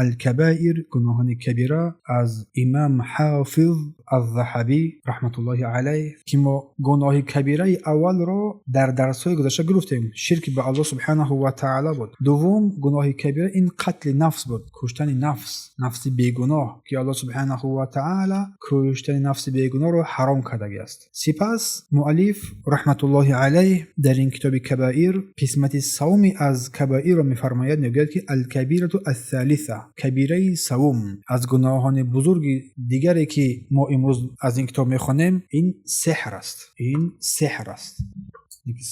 Алкабаир, гуноҳони кабира, аз имом Ҳофиз Аз-Заҳабӣ раҳматуллоҳи алайҳ, ки мо гуноҳи кабираи аввалро дар дарсҳои гузашта гирифтем. Ширк ба Аллоҳ субҳонаҳу ва таъоло буд. Дуввум гуноҳи кабира ин қатли нафс буд, куштани нафс, нафси бегуноҳ, ки Аллоҳ субҳонаҳу ва таъоло куштани нафси бегуноҳро ҳаром кардагиаст. Сипас муаллиф раҳматуллоҳи алайҳ дар ин китоби Кабаир қисмати саввуми аз кабаирро мефармояд, мегӯяд, ки Алкабирату ас-салиса, кабираи саввум аз гуноҳони бузурги дигаре, ки мо имрӯз аз ин китоб мехонем, ин сеҳр аст. Ин сеҳр аст.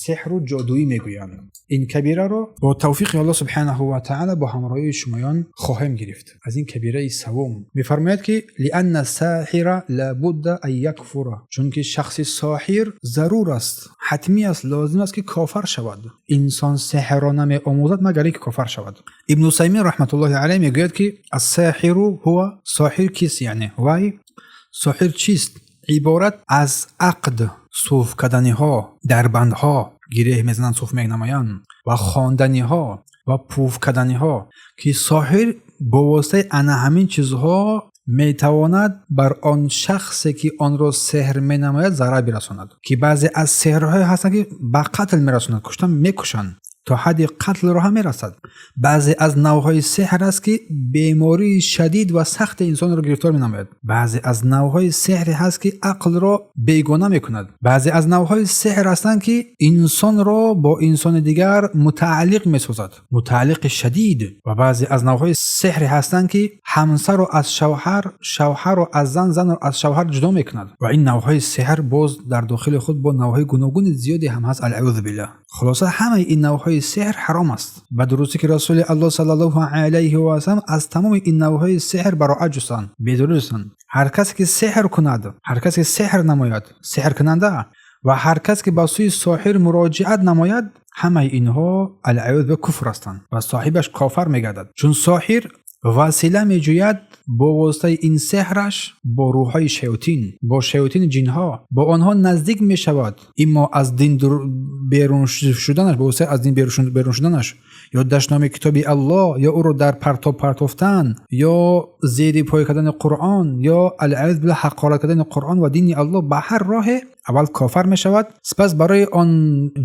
Сеҳру ҷодуӣ мегӯянд. Ин кабираро бо тавфиқи Аллоҳ субҳонаҳу ва таъоло бо ҳамроҳии шумоён хоҳем гирифт. Аз ин кабираи саввум мефармояд, ки лианна саҳира ла будда ан якфура, чунки шахси соҳир зарур аст, ҳатмӣ аст, лозим аст, ки кофар шавад. Инсон сеҳрро намеомӯзад, магар ин ки кофар шавад. Ибну Усаймин раҳматуллоҳи алайҳ мегӯяд, ки ассаҳиру ҳува, соҳир кист? Яъне вай соҳир чист? Иборат аз ақд, суф карданиҳо, дарбандҳо, гиреҳ мезананд, суф менамоянд, ва хонданиҳо ва пуф карданиҳо, ки соҳир бо воситаи ана ҳамин чизҳо метавонад бар он шахсе, ки онро сеҳр менамояд, зарар бирасонад. Ки баъзе аз сеҳрҳое ҳастанд, ки ба қатл мерасонанд, куштан, мекушанд, то ҳадди қатлро ҳам мерасад. Баъзе аз навъҳои сеҳр аст, ки бемории шадид ва сахти инсонро гирифтор менамояд. Баъзе аз навъҳои сеҳре ҳаст, ки ақлро бегона мекунад. Баъзе аз навъҳои сеҳр ҳастанд, ки инсонро бо инсони дигар мутааллиқ месозад, мутааллиқи шадид. Ва баъзе аз навъҳои сеҳре ҳастанд, ки ҳамсарро аз шавҳар, шавҳарро аз зан, занро аз шавҳар ҷудо мекунад. Ва ин навъҳои сеҳр боз дар дохили худ бо навъҳои гуногуни зиёде ҳам ҳаст, алъаузу биллаҳ. Хулоса, ҳамаи ин навъҳои сеҳр ҳаром аст. Ба дурустӣ, ки Расули Аллоҳ саллаллоҳу алайҳи васаллам аз тамоми ин навъҳои сеҳр бароат ҷустанд, бедорӣ ҷустанд. Ҳар касе ки сеҳр кунад, ҳар касе ки сеҳр намояд, сеҳркунанда ва ҳар кас ки ба сӯи соҳир муроҷиат намояд, ҳамаи инҳо алъаузу биллаҳ куфр ҳастанд ва соҳибаш кофар мегардад. Чун соҳир васила меҷӯяд бо воситаи ин сеҳраш бо рӯҳҳои шаётин, бо шаётини ҷинҳо, бо онҳо наздик мешавад, иммо аз дин берун шуданаш, бо воситаи аз дин берун шуданаш, ё дашноми китоби Аллоҳ, ё ӯро дар партоб партофтан, ё зери пой кардани Қуръон, ё алъаузу биллаҳ ҳақорат кардани Қуръон ва дини Аллоҳ, ба ҳар роҳе аввал кофар мешавад, сипас барои он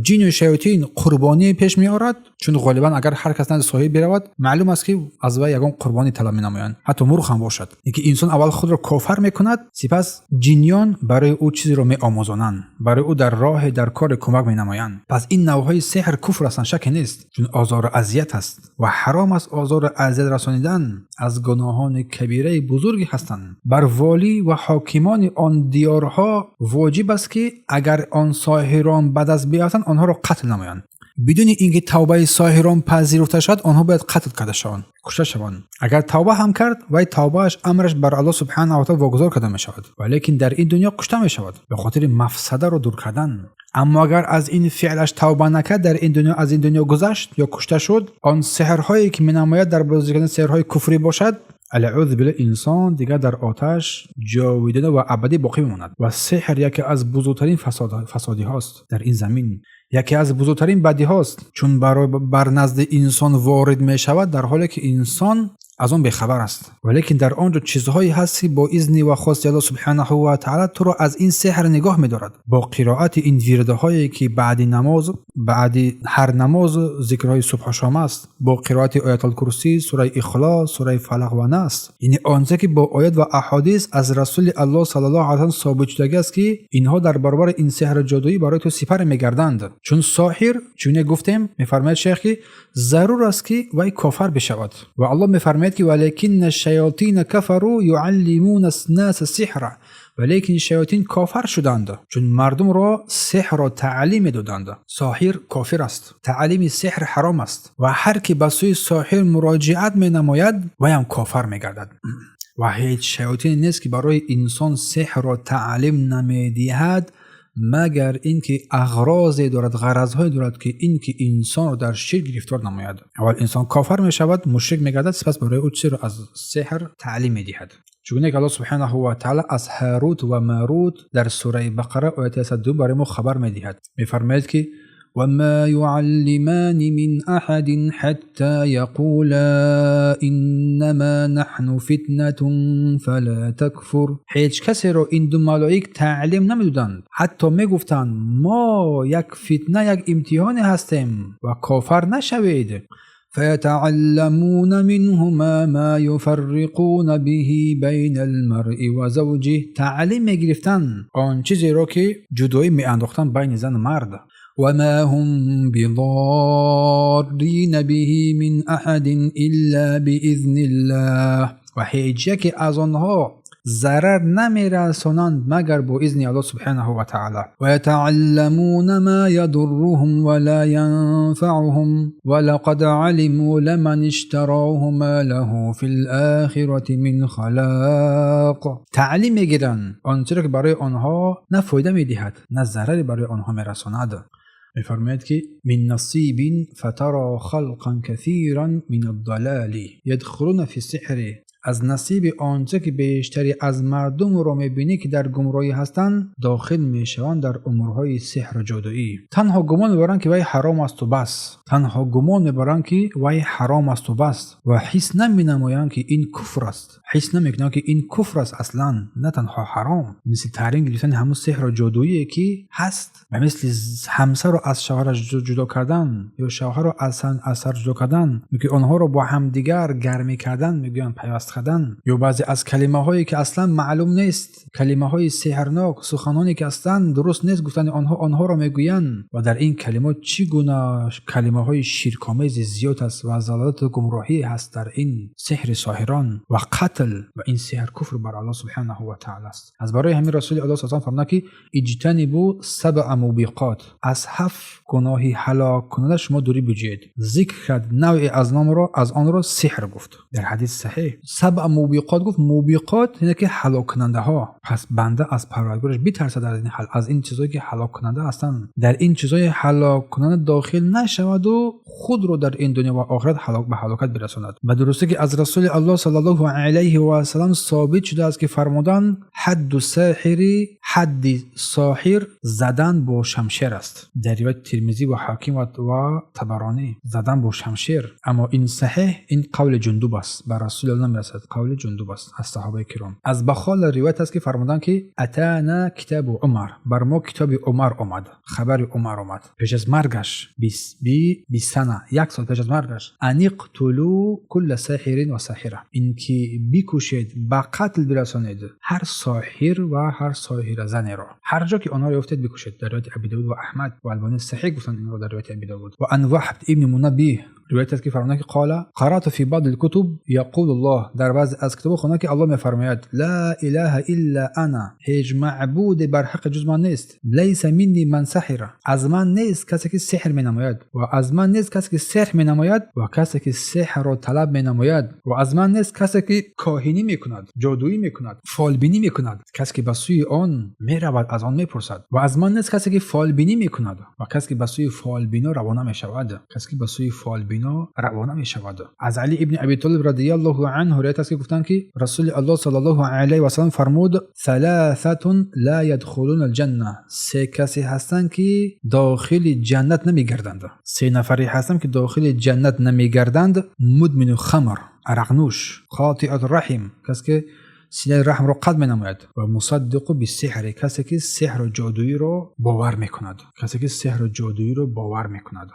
ҷину шаётин қурбонӣ пеш меорад. Чун ғолибан агар ҳар кас назди соҳир биравад, маълум аст, ки аз вай ягон қурбонӣ талаб менамоянд, ҳатто мурғ ҳам бошад. Ин ки инсон аввал худро кофар мекунад, сипас ҷиниён барои ӯ чизеро меомӯзонанд, барои ӯ дар роҳе, дар коре кӯмак менамоянд. Пас ин навъҳои сеҳр куфр ҳастанд, шаке нест, чун озору азият аст ва ҳаром аст озору азият расонидан, аз гуноҳони кабираи бузурге ҳастанд. Бар волӣ ва ҳокимони он диёрҳо воҷиб аст, ки агар он соҳирон ба даст биёфтанд, онҳоро қатл намоянд. Бидуни ин ки тавбаи соҳирон пазируфта шавад, онҳо бояд қатл карда шаванд, кушта шаванд. Агар тавба ҳам кард, вай тавбааш амраш бар Аллоҳ субҳанаҳу ва таъоло вогузор карда мешавад, валекин дар ин дунё кушта мешавад ба хотири мафсадаро дур кардан. Аммо агар аз ин феълаш тавба накард, дар ин дунё аз ин дунё гузашт ё кушта шуд, он сеҳрҳое ки менамояд, дар бозӣ кардани сеҳрҳои куфрӣ бошад, алъаузу биллаҳ, инсон дигар дар оташ ҷовидона ва абадӣ боқӣ мемонад. Ва сеҳр яке аз бузургтарин фасодиҳост дар ин замин, яке аз бузургтарин бадиҳост, чун бар назди инсон ворид мешавад, дар ҳоле ки инсон аз он бехабар аст. Валекин дар он ҷо чизҳое ҳаст, ки бо изни ва хости Аллоҳ субҳанаҳу ва таъоло туро аз ин сеҳр нигоҳ медорад. Бо қироати ин вирдаҳое, ки баъди намоз, баъди ҳар намоз зикрҳои субҳу шом аст, бо қироати Оятулкурсӣ, сураи Ихлос, сураи Фалақ ва Нас, яъне онче ки бо оят ва аҳодис аз Расули Аллоҳ саллаллоҳу алайҳи васаллам собит шудагӣ аст, ки инҳо дар баробари ин сеҳру ҷодуӣ барои ту сипар мегарданд. Чун соҳир, чуне гуфтем, мефармояд шейх, ки зарур аст, ки вай кофар бишавад. Ва Аллоҳ мефармояд, ки валекинна шаётина кафару юаллимуна наса сиҳра, валекин шаётин кофар шуданд, чун мардумро сеҳрро таълим медоданд. Соҳир кофир аст, таълими сеҳр ҳаром аст ва ҳар ки ба сӯи соҳир муроҷиат менамояд, вайам кофар мегардад. Ва ҳеҷ шаётине нест, ки барои инсон сеҳрро таълим намедиҳад, магар ин ки ағрозе дорад, ғаразҳое дорад, ки ин ки инсонро дар ширк гирифтор намояд. Аввал инсон кофар мешавад, мушрик мегардад, сипас барои ӯ чизеро аз сеҳр таълим медиҳад. Чунон ки Аллоҳ субҳанаҳу ва таъоло аз Ҳарут ва Марут дар сураи Бақара, ояти 102, барои мо хабар медиҳад, мефармояд, ки وما يعلمان من أحد حتى يقولا إنما نحن فتنة فلا تكفر. هیچ کسی رو این دو ملائک تعلیم نمیدادند، حتی میگفتند ما یک فتنه، یک امتحان هستیم و کافر نشوید. فيتعلمون منهما ما يفرقون به بين المرء وزوجه. تعلیم میگرفتند آن چیزی را که جدایی میانداختند بین زن و مرد. وما هم بضارين به من أحد إلا بإذن الله. و هیچ یکی از آنها ضرر نمیرسانند مگر با اذن الله سبحانه و تعالی. و یتعلمون ما یضرهم ولا ینفعهم ولقد علموا لمن اشتراه ما له فی الآخرة من خلاق. تعلیم میگیرند آنچه را که برای آنها نه فایده میدهد نه ضرری برای آنها میرساند. میفرماید که من نصیب فترى خلقا كثيرا من الضلال يدخلون في السحر. از نصیب آنچه که بیشتری از مردم را میبینی که در گمراهی هستند داخل میشوند در امورهای سحر و جادویی. تنها گمان میبرند که وی حرام است و بس. تنها گمان میبرند که وی حرام است و بس و حس نمینمایند که این کفر است. حس نمیکنند که این کفر است اصلا، نه تنها حرام. مثل تعلیم گرفتن همون سحر و جادویی که هست و مثل همسر رو از شوهرش جدا کردن یا شوهر رو از سر جدا کردن، میگه آنها رو با همدیگر گرمی کردن، میگن پیوست کردن، یا بعضی از کلمه هایی که اصلا معلوم نیست، کلمه های سحرناک، سخنانی که اصلا درست نیست گفتن آنها را میگویند و در این کلمات چگونه کلمه های شرک‌آمیز زیاد است و ضلالت و گمراهی هست در این سحر ساحران و قتل و این سحر کفر بر الله سبحانه و تعالی است. از برای همین رسول الله صلی الله علیه و فرمودند که اجتنبوا سبع موبقات، از 7 گناه هلاک کننده شما دوری بجویید. ذکر کرد نوعی از نام را، از آن را سحر گفت در حدیث صحیح. سبع موبقات گفت، موبقات اینه که هلاک کننده ها. پس بنده از پروردگارش بترسد در این حال، از این چیزایی که هلاک کننده هستند، در این چیزای هلاک کننده داخل نشود و خود رو در این دنیا و آخرت هلاک به هلاکت برساند. و درسته که از رسول الله صلی الله علیه و سلم ثابت شده است که فرمودند حد ساحری، حد ساحر زدن با شمشیر است. در روایت ترمذی و حاکم و طبرانی زدن با شمشیر. اما این صحیح، این قول جندوب است، بر رسول الله نمیرسد، قول جندوب است از صحابه کرام. از بخال روایت است که فرمودند که اتانا کتاب عمر، بر ما کتاب عمر آمد، خبر عمر آمد پیش از مرگش، 20 سنه، 1 سال پیش از مرگش، ان اقتلوا کل ساحر و ساحره، اینکه بکشید، به قتل برسانید هر ساحر و هر ساحره زنی را، هر جا که آنها را یافتید بکشید. در روایت ابی داود و احمد و البانی صحیح گفتند این را در روایت ابی داود. و ان وهب ابن منبه روایت است که فرمودند که قال قرات فی بعض الكتب یقول الله، در بعض از کتب خواندم که الله می‌فرماید لا اله الا انا، هیچ معبود بر حق جز من نیست، لیس منی من سحر، از من نیست کسی که سحر می‌نماید و از من نیست کسی که سحر می‌نماید و کسی که سحر را طلب می‌نماید و از من نیست کسی که کاهنی می‌کند، جادویی می‌کند، فالبینی می‌کند، کسی که به سوی آن می‌رود از آن می‌پرسد و از من نیست کسی که فالبینی می‌کند و کسی که به سوی فالبینا روانه می‌شود، کسی که به سوی فالبینا روانه می‌شود. از علی ابن ابی طالب رضی الله عنه روایت است که گفتند که رسول الله صلی الله علیه و سلم فرمود ثلاثه لا يدخلون الجنه، 3 کسی هستند که داخل جنت نمی‌گردند، 3 نفری هستند که داخل جنت نمی‌گردند، مدمن خمر، عرقنوش، قاطع الرحم، کسی که سینه رحم را قطع می‌نماید و مصدق بالسحر، کسی که سحر و جادویی را باور می‌کند، کسی که سحر و جادویی را باور می‌کند.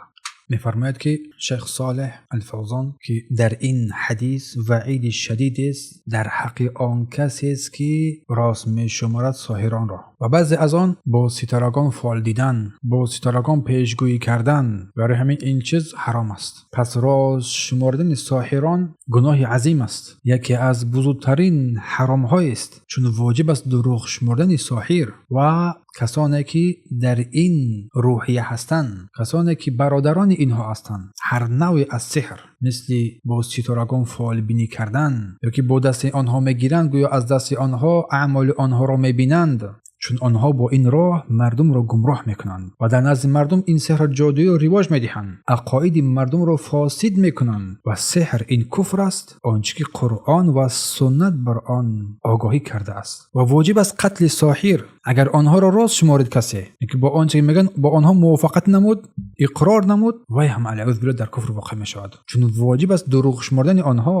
می‌فرماید که شیخ صالح الفوزان که در این حدیث وعید شدید است در حق آن کسی است که راست می‌شمارد ساحران را و بعضی از آن با ستارگان فال دیدن، با ستارگان پیشگویی کردن، برای همین این چیز حرام است. پس راز شمردن ساحران گناه عظیم است، یکی از بزرگترین حرام های است، چون واجب است دروغ شمردن ساحر و کسانی که در این روحیه هستند، کسانی که برادران اینها هستند، هر نوع از سحر مثل با ستارگان فال بینی کردن یا که با دست آنها میگیرند، گویا از دست آنها اعمال آنها را میبینند. Чун онҳо бо ин роҳ мардумро гумроҳ мекунанд ва дар назди мардум ин сеҳру ҷодуиро ривоҷ медиҳанд, ақоиди мардумро фосид мекунанд ва сеҳр ин куфр аст, он чӣ ки Қуръон ва суннат бар он огоҳӣ кардааст. Ва воҷиб аст қатли соҳир, агар онҳоро рост шуморид касе, ки бо он чӣ мегӯянд бо онҳо мувофиқат намуд, иқрор намуд, вай ҳам алайҳи билlah дар куфр воқеъ мешавад. Чун воҷиб аст дурӯғ шумордани онҳо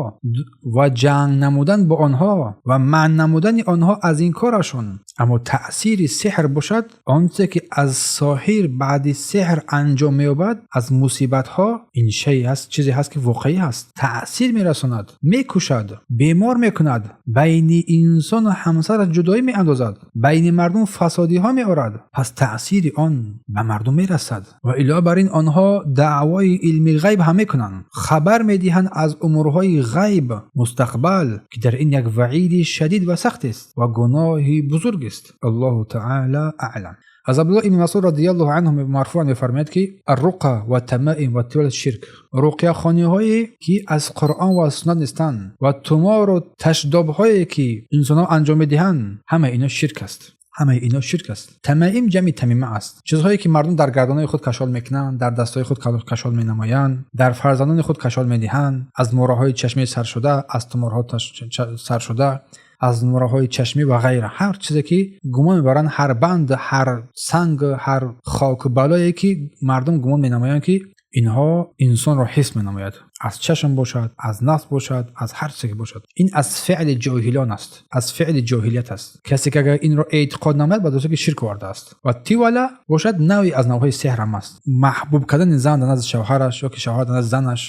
ва ҷанг намудан бо онҳо ва манъ намудани онҳо аз ин корашон. Аммо таъсири сеҳр бошад, он чизе ки аз соҳир баъди сеҳр анҷом меёбад аз мусибатҳо, ин шай аст, чизе ҳаст ки воқеӣ ҳаст, таъсир мерасонад, мекушад, бемор мекунад, байни инсон ва ҳамсараш ҷудоӣ меандозад, байни мардум фасодиҳо меорад. Пас таъсири он ба мардум мерасад. Ва илова бар ин онҳо даъвои илми ғайб ҳам мекунанд, хабар медиҳанд аз умурҳои ғайб, мустақбал, ки дар ин як ваъиди шадид ва сахт аст ва гуноҳи бузург аст. Аллоҳу таъала аълам. Аз Абдуллоҳ ибн Масъуд радияллоҳу анҳу марфуан мефармояд, ки арруқа ва тамаим ва тивал ширк, руқяхониҳое ки аз Қуръон ва суннат нестанд ва тумору ташдобҳое ки инсонҳо анҷом медиҳанд, ҳамаи ино ширк аст. Ҳамаи ино ширк аст. Тамаим ҷамъи тамима аст. Чизҳое ки мардум дар гардонҳои худ кашол мекунанд, дар дастҳои худ кашол менамоянд, дар фарзандони худ кашол медиҳанд, аз мӯраҳои чашмии саршуда, аз туморҳо саршуда, аз мӯраҳои чашмӣ ва ғайра. Ҳар чизе ки гумон мебаранд, ҳар банд, ҳар санг, ҳар хоку балое ки мардум гумон менамоянд, ки инҳо инсонро ҳис менамояд, аз чашм бошад, аз нафс бошад, аз ҳар чизе ки бошад, ин аз феъли ҷоҳилон аст, аз феъли ҷоҳилият аст. Касе ки агар инро эътиқод намояд, ба дурустӣ ки ширк овардааст. Ва тивала бошад, навъе аз навъҳои сеҳр ҳам аст. Маҳбуб кардани зан дар назди шавҳараш ё ки шавҳар дар назди занаш.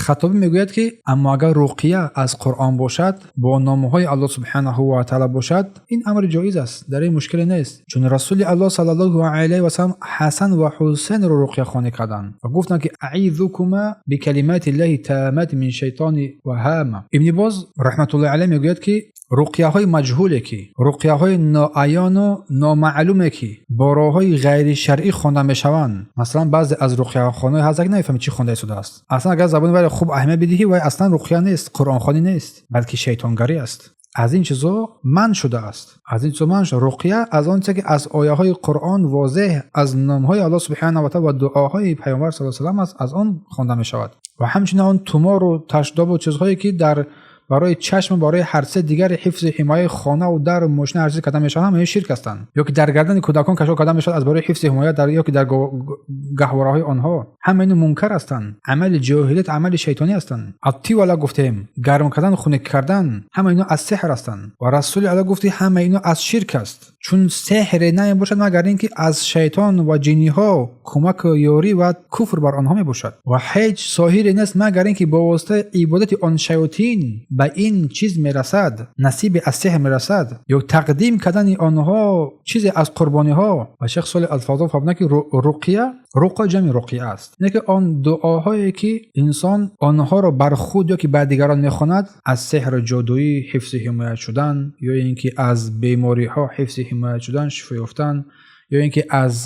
Хатобӣ мегӯяд, ки аммо агар руқия аз Қуръон бошад, бо номҳои Аллоҳ субҳанаҳу ва таъала бошад, ин амри ҷоиз аст, дар ин мушкиле нест. Чун Расули Аллоҳ саллаллоҳу алайҳи васаллам Ҳасан ва Ҳусайнро руқияхонӣ карданд ва гуфтанд, ки аизукума бикалимати ллаҳи тааммати мин шайтони ва ҳама. Ибни Боз раҳматуллоҳи алайҳ мегӯяд, ки руқияҳои маҷҳуле, ки руқияҳои ноаёну номаълуме, ки бо роҳҳои ғайришаръӣ хонда мешаванд, масалан баъзе аз руқияхонаҳое ҳаст, ки намефаҳмӣ чӣ хонда истодааст. Аслан агар забони вайро хуб аҳамият бидиҳӣ, вай аслан руқия нест, қуръонхонӣ нест, балки шайтонгарӣ аст. Аз ин чизо манъ шудааст. Аз ин чизо манъ шуда. Руқия аз он чизе ки аз ояҳои Қуръон возеҳ, аз номҳои Аллоҳ субҳанаҳу ва таъала ва дуоҳои Паёмбар саллаллоҳу алайҳи васаллам аст, аз он хонда мешавад. Ва ҳамчунин он тумору ташдобу чизҳое ки дар барои чашм, барои ҳар чизи дигари ҳифзи ҳимояи хонаву дару мошина, ҳар чизе карда мешавад, ҳамаи ширк ҳастанд. Ё ки дар гардани кӯдакон кашол карда мешавад аз барои ҳифзи ҳимоя дар ё ки дар гаҳвораҳои онҳо, ҳама ино мункар ҳастанд, амали ҷоҳилият, амали шайтонӣ ҳастанд. Аттивала гуфтем, гарм кардан, хунук кардан, ҳама ино аз сеҳр ҳастанд. Ва Расули Аллоҳ гуфт, ки ҳама ино аз ширк аст, чун сеҳре намебошад, магар ин ки аз шайтон ва ҷиниҳо кӯмаку ёрӣ ва куфр бар онҳо мебошад. Ва ҳеҷ соҳире нест, магар ин ки бо воситаи ибодати он шаётин ба ин чиз мерасад, насибе аз сеҳр мерасад, ё тақдим кардани онҳо чизе аз қурбониҳо. Ва Шейх Солеҳ Алфавзон фармуданд, ки руқия, руқа ҷамъи руқия аст, ине ки он дуоҳое ки инсон онҳоро бар худ ё ки бар дигарон мехонад, аз сеҳру ҷодуӣ ҳифзи ҳимоят шудан, ё ин ки аз бемориҳо ҳифзи ҳимоят шудан, шифо ёфтан, ё ин ки аз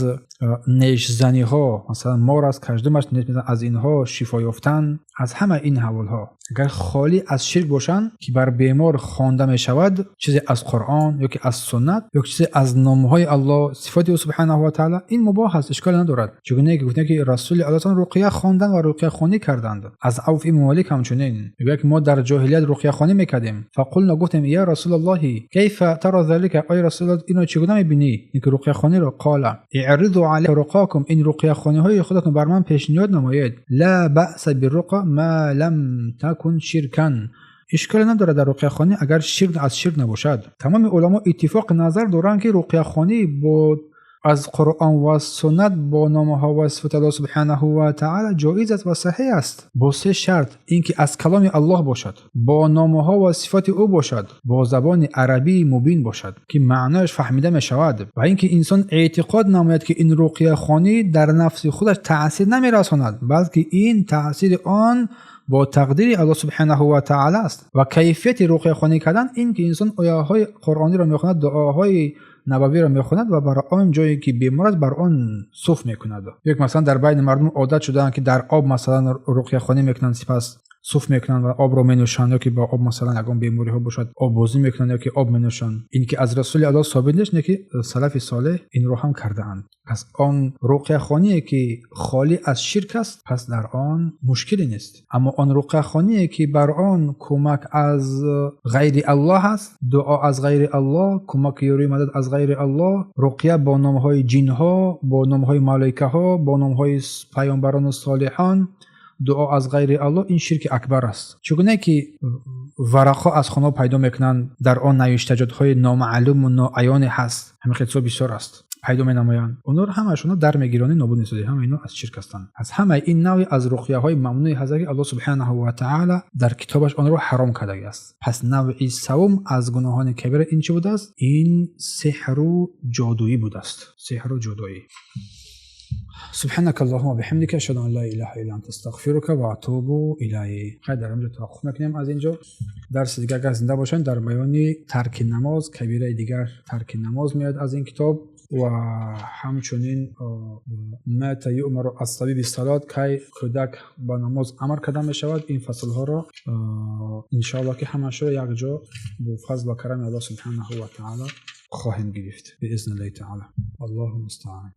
нешзаниҳо, масалан мор аст, каждумаш неш мезанад, аз инҳо шифо ёфтан, аз ҳама ин ҳаволҳо агар холӣ аз ширк бошанд, ки бар бемор хонда мешавад чизе аз Қуръон ё ки аз суннат, ё чизе аз номҳои Аллоҳ, сифоти ӯ субҳанаҳу ва таъала, ин мубоҳ аст, ишколе надорад. Чунки ки гуфтем, ки Расули Аллоҳ руқия хондан ва руқияхонӣ карданд. Аз Авф ибн Молик ҳамчунин мегӯяд, ки мо дар ҷоҳилият руқияхонӣ мекардем. Фақулна, гуфтем: я Расулаллоҳи, кайфа тара залика, ой Расулаллоҳ, ино чӣ гуна мебинӣ, ин ки руқияхониро? Қола иъриду алайя руқокум, ин руқияхониҳои худатон бар ман пешниҳод намоед. Ла баъса бирруқа ма лам такун ширкан, ишколе надорад дар руқияхонӣ, агар ширк аз ширк набошад. Тамоми уламо иттифоқи назар доранд, ки руқияхонӣ бо аз Қуръон ва суннат, бо номҳо ва сифоти Аллоҳ субҳанаҳу ва таъала ҷоиз аст ва саҳеҳ аст, бо се шарт: ин ки аз каломи Аллоҳ бошад, бо номҳо ва сифоти ӯ бошад, бо забони арабии мубин бошад, ки маънояш фаҳмида мешавад, ва ин ки инсон эътиқод намояд, ки ин руқияхонӣ дар нафси худаш таъсир намерасонад, балки ин таъсири он бо тақдири Аллоҳ субҳанаҳу ва таъала аст. Ва кайфияти руқияхонӣ кардан ин ки инсон ояҳои қуръониро мехонад, дуоҳои Набавиро мехонад ва бар он ҷое ки бемор аст, бар он суф мекунад. Ё ки масалан дар байни мардум одат шудаанд, ки дар об масалан руқияхонӣ мекунанд, сипас суф мекунанд ва обро менӯшанд, ё ки бо об масалан ягон бемориҳо бошад, оббозӣ мекунанд ё ки об менӯшанд. Ин ки аз Расули Аллоҳ собит нест, не ки салафи солеҳ инро ҳам кардаанд. Пас он руқияхоние ки холӣ аз ширк аст, пас дар он мушкиле нест. Аммо он руқияхоние ки бар он кӯмак аз ғайри Аллоҳ аст, дуо аз ғайри Аллоҳ, кӯмаки ёрию мадад аз ғайри Аллоҳ, руқия бо номҳои ҷинҳо, бо номҳои малоикаҳо, бо номҳои паёмбарону солиҳон, дуо аз ғайри Аллоҳ, ин ширки акбар аст. Чӣ гуна ки варақҳо аз хонаҳо пайдо мекунанд, дар он навиштаҷотҳои номаълуму ноаёне ҳаст, ҳамин хел бисёр аст, пайдо менамоянд, онҳоро ҳамаашонро дар мегиронӣ, нобуд месозӣ. Ҳама ино аз ширк ҳастанд. Аз ҳамаи ин навъи аз руқияҳои мамнӯи ҳаст, ки Аллоҳ субҳанаҳу ва таъала дар китобаш онро ҳаром кардагиаст. Пас навъи савум аз гуноҳони кабира ин чӣ будааст? Ин сеҳру ҷодуӣ будааст, сеҳру ҷодуӣ. سبحانك اللهم وبحمدك، اشهد ان لا اله الا انت، استغفرك واتوب اليك. خیر، дар инҷо таваққуф мекунем. Аз инҷо дарси дигар, агар зинда бошем, дар баёни тарки намоз, кабираи дигар тарки намоз меояд аз ин китоб ва ҳамчунин متى يؤمر الصبي بالصلاة, кай кӯдак ба намоз амр карда мешавад. Ин фаслҳоро иншоаллоҳ ки ҳамаашро якҷо бо фазл ва карами Аллоҳ субҳанаҳу ва таъала хоҳем гирифт, بإذن الله تعالى. الله المستعان.